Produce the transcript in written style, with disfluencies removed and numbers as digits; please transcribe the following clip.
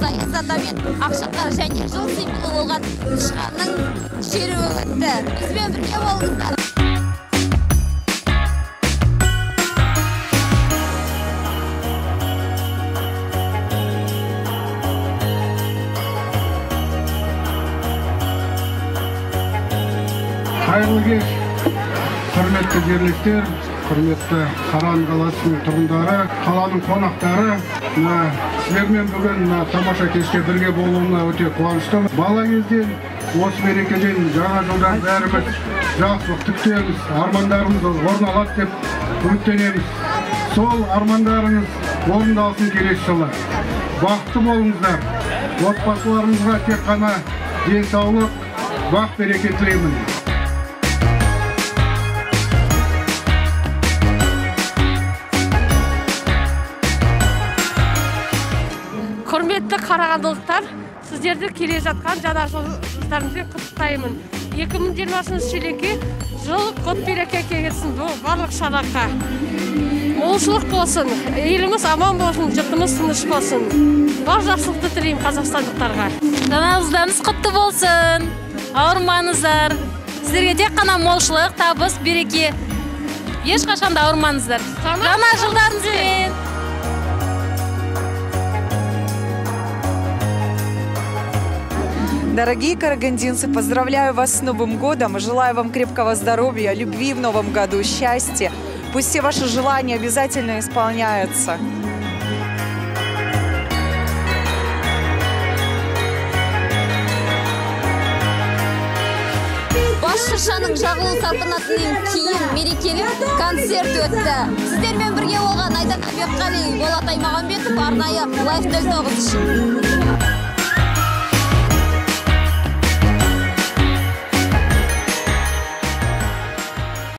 Аяз ата мен Ақшақар және жыл символы болған тышқанның шеруі өтті. Бізбен бірге болыңыздар. Қайырлы кеш, құрметті жерлестер, құрметті Саран қаласының тұрғындары, қаланың қонақтары. Мына сіздермен бүгін мына тамаша кешке бірге болуына өте қуаныштымын. Бала кезден осы мерекеден, жаңа жылдан бәріміз жақсылықты күтеміз, армандарымыз орын алады деп үміттенеміз. Сол армандарыңыз орындалсын келесі жылы. Бақытты болыңыздар. Отбасыларыңызға тек қана денсаулық, бақ береке тілеймін. Құрметті қарағандылықтар, сіздерді келе жатқан жаңа жылдарыңызбен құттықтаймын. 2020 жыл құт береке келсін барлық шараққа. Молшылық болсын, еліміз аман болсын, жұртымыз тыныш болсын. Бар жақсылықты тілеймін қазақстандықтарға. Жаңа жылдарыңыз құтты болсын, ауырмаңыздар. Сіздерге тек қана молшылық, табыс, береке. Ешқашан да ауырмаңыздар. Жаңа жылдарыңызбен! Дорогие карагандинцы, поздравляю вас с Новым годом. Желаю вам крепкого здоровья, любви в Новом году, счастья. Пусть все ваши желания обязательно исполняются. Бас шыршаның жағылу салтанатынан кейін мерекелік концерт өтті. Сіздермен бірге болған Айдана Бекқали, Болат Аймағамбетов арнайы Life 09 үшін.